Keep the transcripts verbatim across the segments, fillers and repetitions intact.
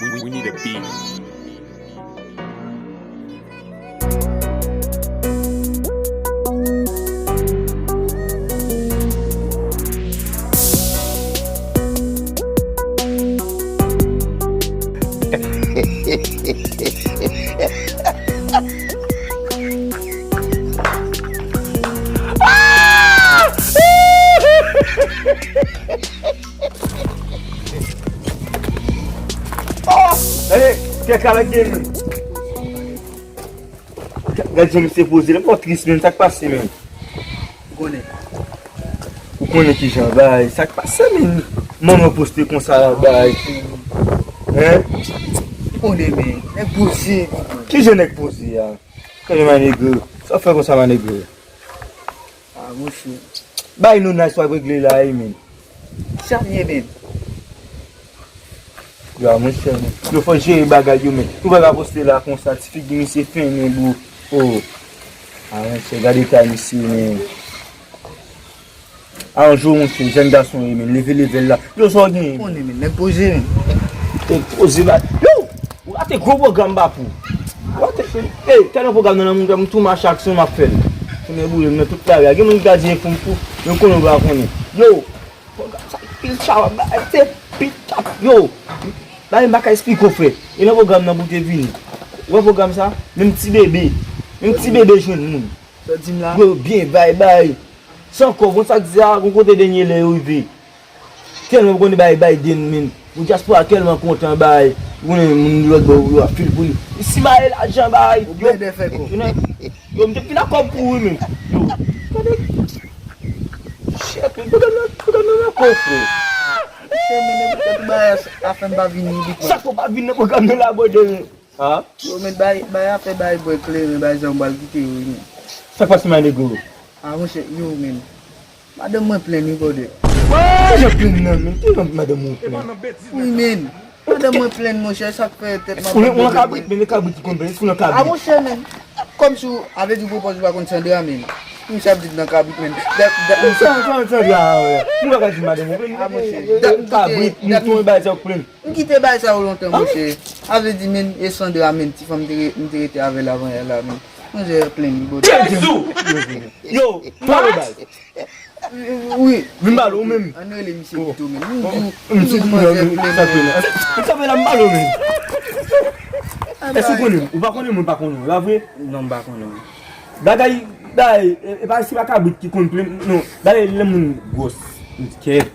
We, we need a beat. Oh! Gade, kèk avèk de men. Gad jan misye poze la, mò tris menm, sa k pase menm? Ou konnen. Ou konnen kijan bay, sa k pase menm? Manman poste konsa la bay. Hein? Ou konnen men, nèg poze. Kijan nèg poze a? Kòman manegre? Sa w fè konsa manegre? Ah, monchè. Bay nou nice w ap regle la wi, men. Sa m ye, men. Yo, monchè, men. Yo, fò jere bagay yo, men. Ou pa ka poste la konsa, ti figi misye fennen, bro. Oh. Ah, monchè, gade kay misye, men. Ah, yon jou, monchè, jèn gason ye, men. Leve level la. Yo, sa w genyen? Konnen, men. Nèg poze, men. Nèg poze, ba. Yo! Ou rate gwo pwogram, Bafou. Ou rate, ey, tèlman pwogram nan, nan, nan tou mache aksyon m ap fè l. Tounen boule m nan tout lari a. Gen moun ki ka di enfo m fou, yo konnen ou pa konnen. Yo, pwogram sa pil chawap, bagay se pil chawap. Yo, bagay m pa ka esplike w, frè. E nan pwogram nan pou te vini. Ou wè pwogram sa? Menm ti bebe. Menm ti bebe jwenn moun. Sa w di m la? Yo, byen, bay, bay. San kòb, konn sa k di a, gon kote dènye lè yo rive. Tèlman ou konnen bay Biden, men. Moun dyaspora tèlman kontan bay. Ou konnen moun lòt bò yo ap fil pou li. Li simaye lajan bay. Ou byen fè kò. Yo, m te fin ak kòb pou ou, men. Yo. Gade. Shit, men, pwogram nan, pwogram nan nan kò, frè. Monchè, men, nèg, tout bagay a fè m pa vini, big man. Sa fè w pa vin nan pwogram nan la, brother, men? Ah? Yo, men, bay, bay afè, bay bwè kleren, bay zam, m pral kite yo, wi, men. Sa k pase, my nigga? Ah, monchè, yo, men. Madanm mwen plenn, wi, brother. Kijan plenn nan, men? Kijan madanm ou plenn? Wi, men. Madanm mwen plenn, monchè, sa k fè tèt madanm mwen plenn. Ou nan kabrit, men, e kabrit ki konn plenn, ou nan kabrit. Ah, monchè, men. Kòmsi w, a vle di w pwopòz ou pa konn Sandra, men. Misye ap di nan kabrit, men. Dat, dat, misye. Sandra, Sandra, wi. Nou pa ka di madanm ou plenn. Ah, monchè. Dat, kabrit, mouton, e bagay sa yo plenn. M kite bagay sa yo lontan, monchè. A vle di, men, e Sandra, men, ti fanm m te re-, m te rete avè l avan yè la, men. Manzè plenn, li bòdè. Jezi! Yo, pale bay. Wi. Vin pale ou menm. Ann rele misye pito, men. M di w, m di w manzè plenn, men. Sa fè la m pale ou menm. Èske ou konnen m? Ou pa konnen mwen pa konnen w, la vre? Non, m pa konnen w. Bagay, bagay, e, e pa, se pa kabrit ki konn plenn, non. Bagay, lè moun gwòs, kè. Wi.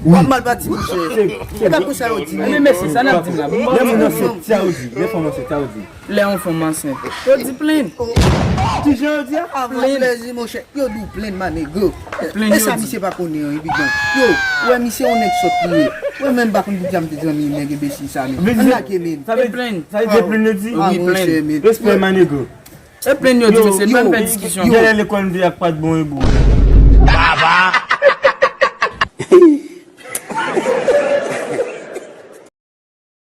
W ap mal pati, monchè. Se, se, e pa konsa yo di, men. Men mesye, sa n ap di m la. Lè moun ansent, sa yo di. Lè fanm ansent, sa yo di. Lè yon fanm ansent, yo di plenn. Kijan yo di a? Avan plezi, monchè. Yo di w plenn, my nigga. Plenn, yo di. E sa misye pa konnen an, big man. Yo, wè misye yon nèg sòt li ye. Wè menm pa konn poukisa m te zanmi nèg enbesil sa, men. Ann lage, men. Sa vle di plenn. Sa vle di plenn, yo di? Wi, plenn. Respè, my nigga. E plenn yo di, mesye, pa n fè diskisyon. Genlè lekòl m te ak pa t bon, e bon. Baba!